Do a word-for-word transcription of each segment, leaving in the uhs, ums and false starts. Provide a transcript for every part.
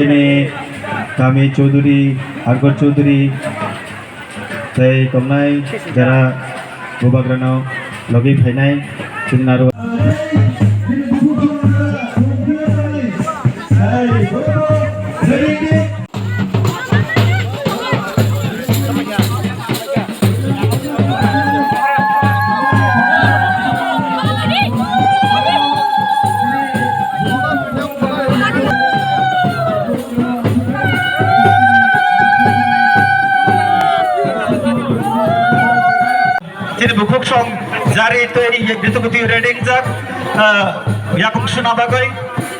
Chini kami Chaudhuri, Akbar Chaudhuri, tei tongnai jara bubagrano logi phainai chini naru. Chini bukhuk song jari tei rituk twi reding jak, ah, yakung suna bagwi,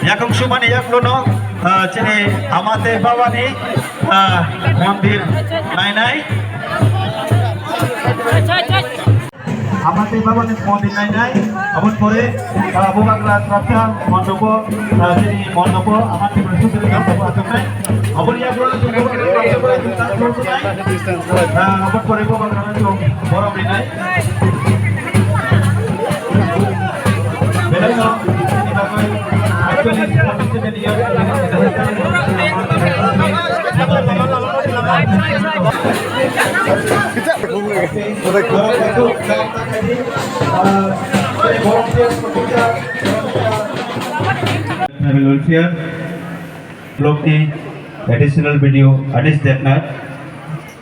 yakung sumani yaklono, ah, chini ama tei babani, ah, mondir nainai. Ama tei babani mondir nainai, aboni pore, ah, bubagra srapsa mondopo, ah, chini mondopo, ama tei sutri mondopo achuknai. Aboni yagulo chwng bubagra srapsa, ah, aboni pore bubagra chwng borom rinai. Belai no, chini bagwi, actually, Tribal Welfare Block ni Additional B D O Anish Debnath,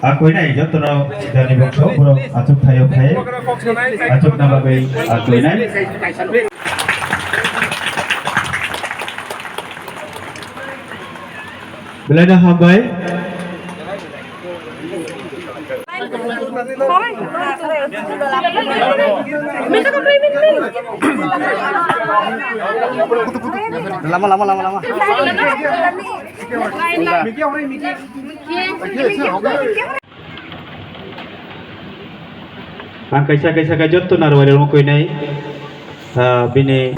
a koinai jotono jani bokso borok achuk thaio phai, achuk na bagwi a koinai. Belai no hambai. Lama, lama, lama, lama. Ang kaisa kaisa khe jotto narwari rokno koinai, ah, bini.